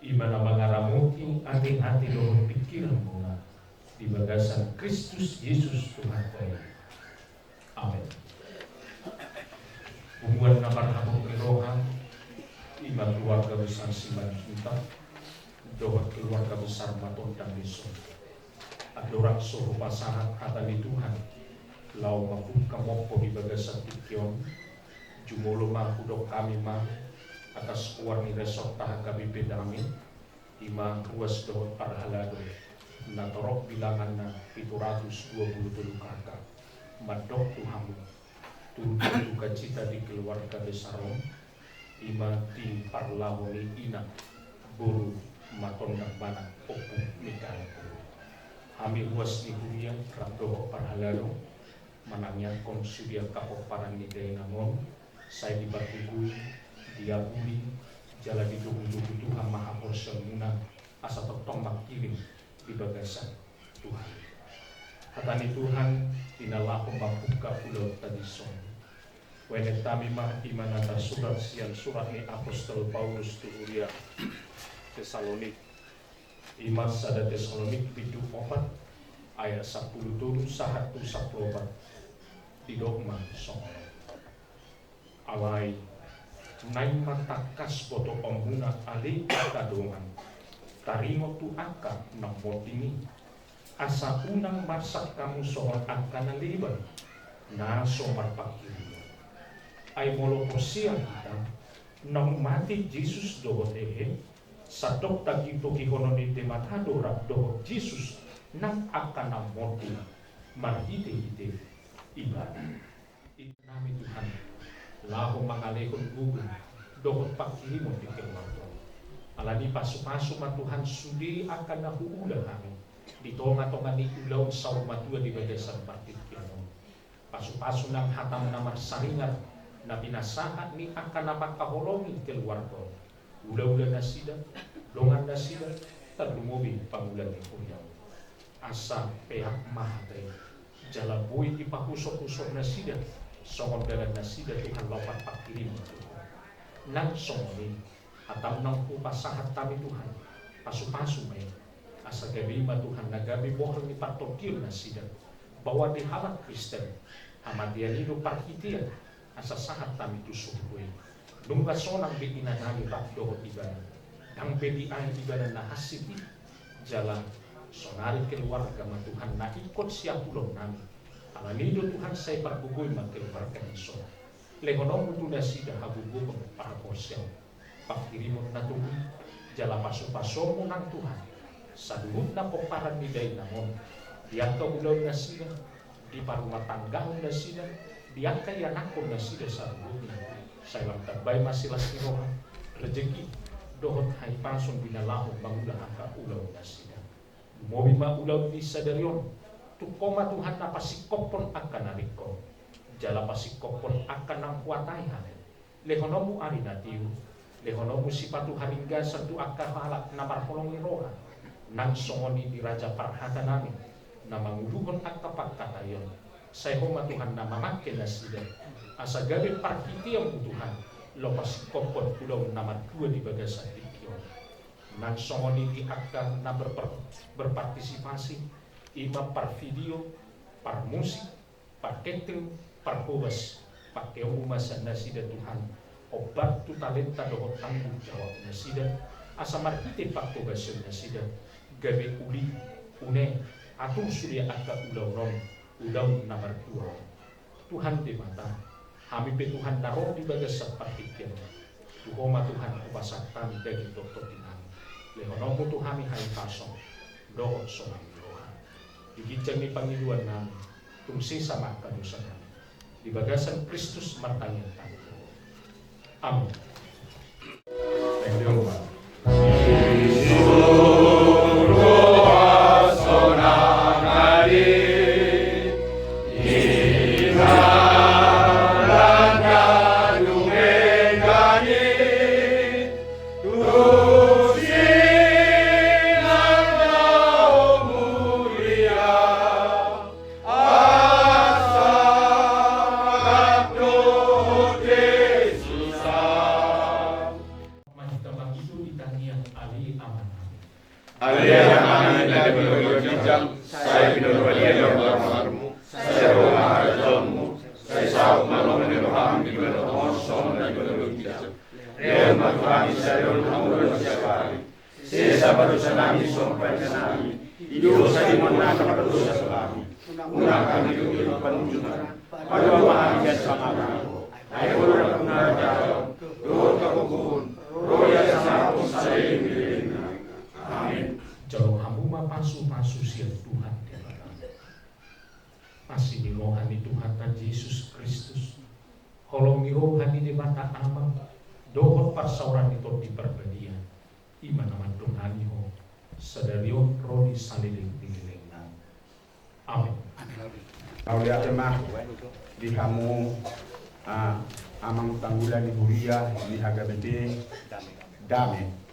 I ma na mangaramoti ateate dohot pingkiranmuna di bagasan Kristus Jesus Tuhanta i. Amen. Punguan na marhabot ni roha, i ma keluarga besar Simanjuntak dohot keluarga besar Matondang dison. Andorang so hupasahat hata ni Tuhan laho mambuka mompo di bagasan tingki on, jumolo ma hudok hami ma atas goar ni resorta H K B P Damai, i ma ruas dohot parhalado, na torop bilanganna pitu ratus dua pulu tolu K K, mandok tu hamu: Turut do sukacita di keluarga besar on, i ma di parlaho ni ina boru Matondang, manang Ompu Mikael boru. Hami ruas ni huria rap dohot parhalado manangiangkon sude angka pomparan ni dainang on, sai dipargogoi, diabuli, jala ditogutogu Tuhan ma haporseaonmuna asa tongtong mangkirim di bagasan Tuhan. Hata ni Tuhan, di na laho mambuka ulaonta dison. Huenonta hami ma i ma na tarsurat sian surat ni apostel Paulus tu huria Tesalonik, i ma sada Tesalonik bindu opat ayat sampulu tolu sahat tu sampulu opat. Didok ma songon on: Alai naeng ma tangkas botoonmuna ale angka dongan, taringot tu angka na monding i, asa unang marsak hamu songon angka na leban, na so marpangkirimon. Ai molo porsea hita, naung mate Jesus dohot hehe, sandok tagi-, tagihonon ni Debata do rap dohot Jesus nang angka na monding marhitehite Ibana. Inang nami Tuhan, laho mangalehon gogo dohot pangkirimon di keluarga on. Alani pasupasu ma Tuhan sude angka na huula hami di tongatonga ni ulaon saur matua di bagasan partingkian on. Pasupasu nang hatam na marsaringar na pinasahat ni angka na mangkaholongi keluarga on, ulaula nasida, dongan nasida, tarlumobi pangula ni huriaM. Asa peak ma hata i, jala boi dipahusorhusor nasida songon dalan nasida Tuhan laho marpangkirim tu Ho. Nang songon i, hataM naung hupasahat hami Tuhan, pasupasu ma i, asa gabe i ma Tuhan na gabe bohal ni partondion nasida, bahwa di halak Kristen, hamatean i do parhitean, asa sahat hami tu surgo i. Nunga sonang be inanami rap dohot ibana, ndang be diae ibana na hansit i. Jala sonari keluarga ma Tuhan na ingkon siapulonnami. Alani i do Tuhan, sai pargogoi ma keluarga dison. LehononMu tu nasida hagogoon, parhaporseaon, pangkirimon na togu, jala pasupasuonMu nang Tuhan saluhutna pomparan ni dainang on, di angka ulaon nasida, di parumatanggaon nasida, di angka ianakhon nasida saluhutna. Sai lam tambai ma silas ni roha, rejeki dohot hahipason di na laho mangula angka ulaon nasida. Lumobi ma ulaon ni sadari on, tung Ho ma Tuhan na pasingkophon angka na ringkot, jala pasingkophon angka naung huatai hami. LehononMu ari na tiur, lehononMu sipatu haringgasan tu angka halak na marholong ni roha, nang songon i di raja parhatanami na manguluhon angka pangkataion. Sai Ho ma Tuhan na mamangke nasida, asa gabe parhiteanMu Tuhan laho pasingkophon ulaon na martua di bagasan tingki on. Nang songon i di angka na berper-, berpartisipasi, i ma parvideo, parmusik, parketeng, parhobas, pangkeonMu ma sian nasida Tuhan, hombar tu talenta dohot tanggung jawab nasida, asa marhite panghobasion nasida, gabe uli, une, atur sude angka ulaon on, ulaon na martua on. Tuhan Debata, hami pe Tuhan na ro di bagasan partingkian on, tu Ho ma Tuhan hupasahat hami daging dohot tondinami. LehononMu tu hami hahipason dohot sonang ni roha. Di ginjang ni pangidoannami, tung sesa ma angka dosanami. Di bagasan Kristus martangiang hami tu Ho. Amin. Ale Amanami na di banua ginjang, sai pinarbadia ma goarMu, sai ro ma harajaonMu, sai saut ma lomo ni rohaM di banua on songon na di banua ginjang. Lehon ma tu hami sadari on hangoluan siapari. Sesa ma dosanami songon panesanami di dosa ni angka na mardosa tu hami. Unang hami togihon tu pangunjunan, palua ma hami sian pangago. Ai Ho do nampuna harajaon dohot hagogoon, ro di harajaon saleleng ni lelengna. Amen. Jalo hamu ma pasupasu sian Tuhan Debata. Asi ni roha ni Tuhanta Jesus Kristus, holong ni roha ni Debata Ama, dohot parsaoran ni Tondi Parbadia, i ma na mandongani ho sadari on ro di saleleng ni lelengna. Amen. Mauliate ma di hamu, ah, amang pangula ni huria di H K B P Dame.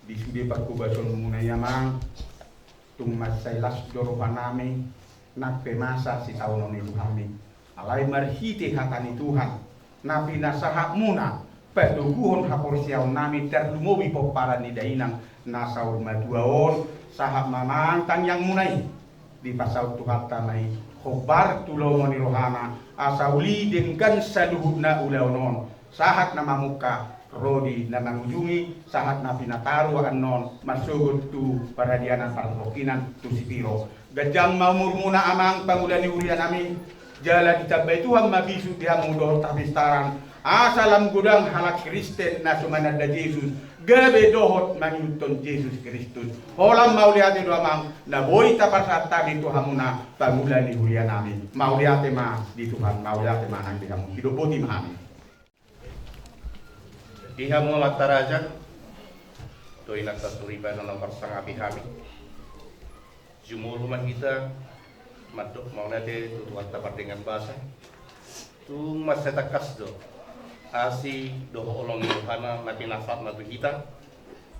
Di sude parhobasonmuna i amang, tung mansai las do rohanami, nang pe masa sitaonon i tu hami. Alai marhite hata ni Tuhan na pinasahatmuna, patoguhon haporseaonnami tarlumobi pomparan ni dainang na saur matua on, sahat ma amang tangiangmuna i. Dipasaut Tuhanta ma i hombar tu lomo ni rohana, asa uli denggan saluhutna ulaon on, sahat na mamungka ro di na mangujungi, sahat na pinataru annon marsogot tu paradianan parpangkinan tu sipiro. Ganjang ma umurmuna amang pangula ni hurianami, jala ditambai Tuhan ma bisuk di hamu dohot hapistaran, asa lam godang halak Kristen na so mananda Jesus, gabe dohot mangihuthon Jesus Kristus. Holan mauliate do amang na boi tapasahat hami tu hamuna pangula ni hurianami. Mauliate ma di Tuhan, mauliate ma nang di hamu. Hidup boti ma hami. Di hamu amanta raja, dohot inanta soripada na marsangapi hami. Jumolo ma hita mandok mauliate tu Tuhanta pardenggan basa. Tung mansai tangkas do asi dohot holong ni rohana na pinasahatna tu hita.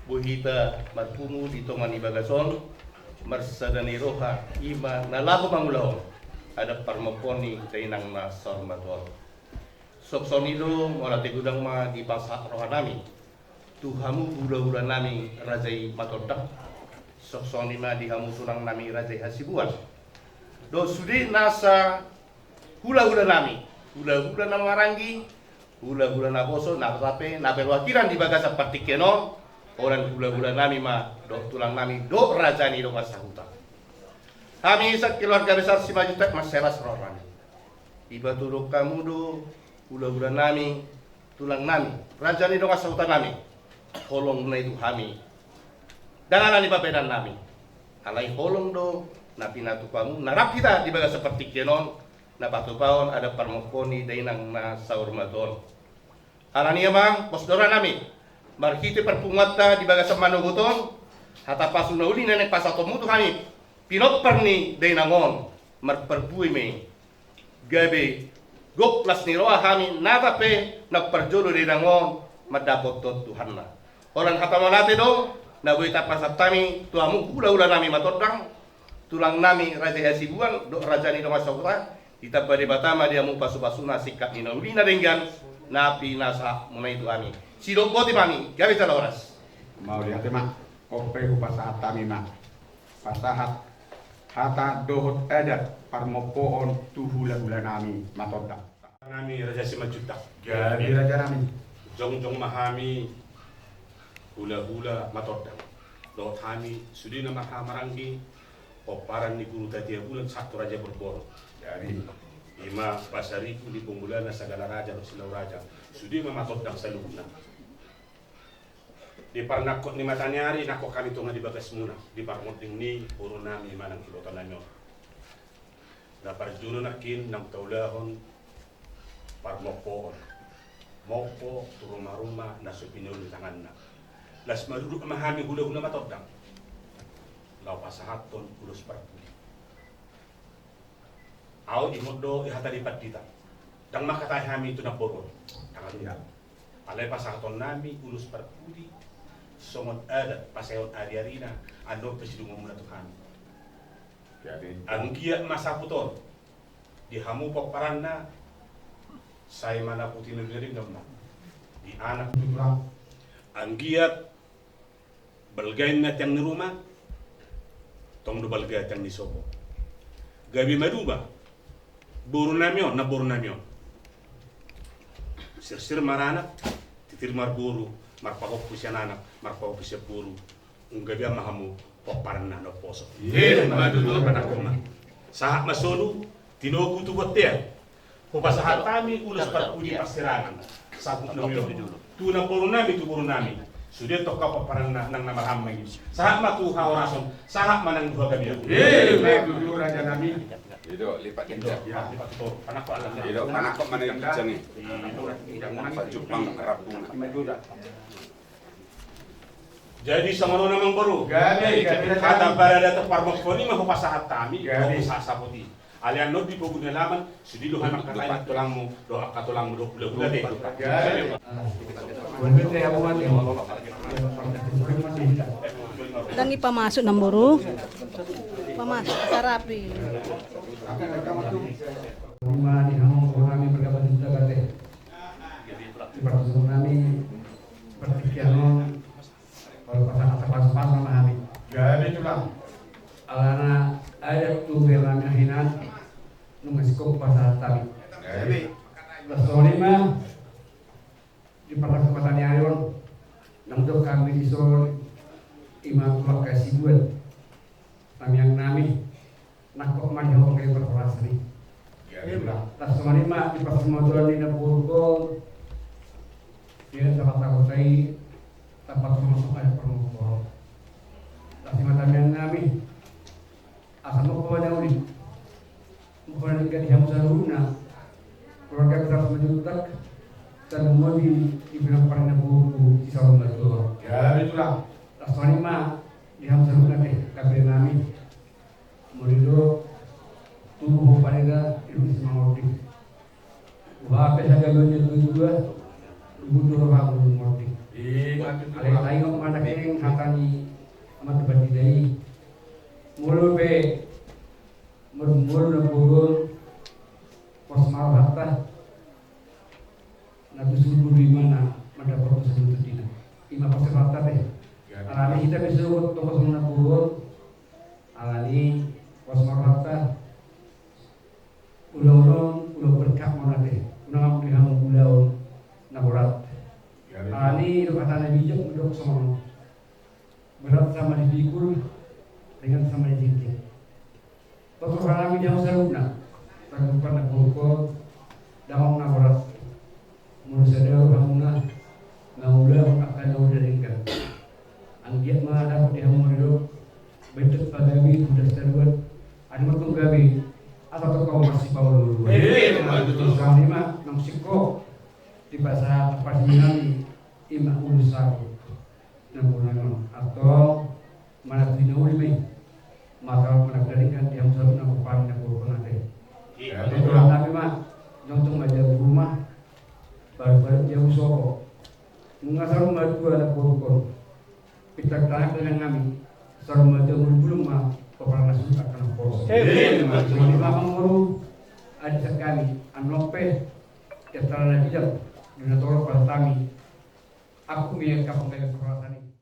Boi hita marpungu di tonga ni bagas on, marsada ni roha, i ma na laho mangulahon adat parmompoon ni dainang na saur matua on. Songon i do, mauliate godang ma dipasahat rohanami tu hamu hulahulanami Raja i Matondang. Songon i ma di hamu tulangnami Raja i Hasibuan dohot sude nasa hulahulanami, hulahula na maranggi, hulahula naposo, na pe na perwakilan di bagasan partingkian on. Holan hulahulanami ma dohot tulangnami dohot raja ni dongan sahuta. Hami sakeluarga besar Simanjuntak mansai las rohanami. Dipatuduhon hamu do hulahulanami, tulangnami, raja ni dongan sahutanami, holongna i tu hami, dang ala ni pabaenannami. Alai holong do na pinatupa hamu na rap hita di bagasan partingkian on, na patupahon adat parmompoon ni dainang na saur matua on. Alani i amang, pos do rohanami marhite parpunguanta di bagasan manogot on, hata pasu na uli na naeng pasahatonmu tu hami, pinompar ni dainang on, marparbue ma i. Gabe gok las ni roha hami nasa pe na parjolo dainang on mandapothon Tuhanna. Holan hata mauliate do na boi tapasahat hami tu hamu hulahulanami Matondang, tulangnami Raja i Hasibuan dohot raja ni dongan sahuta. Ditamba Debata ma di hamu pasupasuna singkat ni na uli na denggan na pinasahatmuna i tu hami. Sidok boti ma hami, gabe jala horas. Mauliate ma. On pe hupasahat hami ma pasahat hata dohot adat parmompoon tu hulahulanami Matondang. Nami Raja Simanjuntak. Gabe rajanami. Jongjong ma hami hulahula Matondang dohot hami sude na marhahamaranggi pomparan ni Guru Tatea Bulan sahat tu Raja Borboro. Gabe. I ma pasaribu ni Bonggolana Sagala Raja dohot Silau Raja, sude ma Matondang saluhutna. Di parnangkok ni mataniari nangkok hami tonga di bagasmuna, di parmonding ni borunami manang ibotonami on. Na parjolo nangkin naung taulahon parmompoon, mompo tu rumaruma na so pinolu ni tanganna. Las marudut ma hami hulahula Matondang laho pasahathon ulos parpudi. Aut imot do i hata ni pandita. Dang mangkatai hami tu namboru on. Tangan. Iya. Alai pasahatonnami ulos parpudi songon adat pasaehon ariarina, andor pe sidungonmuna tu hami. Jadi, anggiat ma saput on di hamu pomparanna, sai manaputi na denggan ma di anak. Anggiat Balga inna tiang ni ruma, tong do balga tiang ni sopo. Gabe maduma boru nami on, namboru nami on. Sirsir maranak, titir marboru, marpahompu sian anak, marpahompu sian boru. Nunga gabe ma hamu pomparanna na umposo. Ima tutu. Panangkok ma. Sahat ma solu, tinogu tu bontean. Hupasahat hami ulos parpudi parsirangan. Sahat tu namboru nami, tu boru nami. Sude tongka pomparanna nang na marhahamaranggi. Sahat ma tu hahorason, sahat ma nang tu hagabeon. Ima tutu raja nami. Ido, lipat. Ido, lipat tu. Panangkok ma. Ido, panangkok ma na di ginjang i. Pajumpang rambu. Ima tutu. Jadi songon on amangboru. Gabe, gabe. Hata paradaton parmompoon i ma hupasahat hami, gabe, hupasahat saput i. Alai annon di pogu ni alaman, sude do hami angka tulangmu, do angka tulangmu do hulahula te. Gabe. Ndang i pamasuk namboru. Pamasuk, sarapi. Ima di hamu boru nami marga Simanjuntak ate. Di partusuk nami partingkian on. Molo pasahat pasu-pasu ma hami. Gabe tulang. Alana adat tu beha nami hinan nunga singkop pasahat hami. Gabe. Laos songon i ma di partingkian ni ari on nang dok hami dison ima tulang Hasibuan. Tamiang nami. Nangkok ma di hamu angka parhorasan i. Gabe tulang. Laos songon i ma di parsimatuan ni namboru on. Ia dapat tahu tai dapat masuk aja permukor. Laos i ma tamiang nami. Asa mokko na uli. Mokko na uli di hamu saluhutna. Keluarga besar Simanjuntak. Dan modi di pinompar ni namboru di saluhutna. Gabe tulang. Laos songon i ma di hamu saluhutna te. Gabe nami. Molo didok tubu hompa ni da, irumis mangordi. Boha pe hagabeon ni dua-dua, tubu do roha molo mangordi. Alai taingot ma nangkin hata ni amanta pandita i. Molo pe marmulu na boru on, pos ma rohanta. Na tusul boru i ma na mandapot tusul tu dina. I ma pos rohanta te. Alani hita pe sogot tong pos na boru on. Alani pos ma rohanta. Ulaon on ulaon berkah ma on ate. Unang hamu di hamu ulaon na borat. Alani didok hata na bijak didok songon on. Berat sama dipikul, ringan sama dijinjing. Totop hami di hamu saluhutna. Tarlupa na pokok, damang na borat. Molo sada rohamuna, mangulahon angka na uli denggan. Anggiat ma dapot di hamu molo didok, baen tu pagabe, tu das daruat, adong ma tong gabe, asa tong hamu marsipaolo-oloan. Ima tutu. Songon i ma, nang singkop, di pasahat parsirangan i, ima ulos saku. Na boru nami on. Antong, manat di na uli ma i. Masa manat dari kan di hamu saluhutna pomparan na boru on ate. Ima tutu. Tulang nami ma, jongjong ma jabu rumah. Baru-baru jabu sopo. Nunga saur matua na boru on. Pintar tangan dengan nami. Saur matua mulak-mulak ma pomparan na suda akan poso. Ima tutu. Ima amangboru. Adi sakali. Annon pe. Ia tara na bijak. Duna tolong pada kami. Aku mie kapang gaya perasaan ini.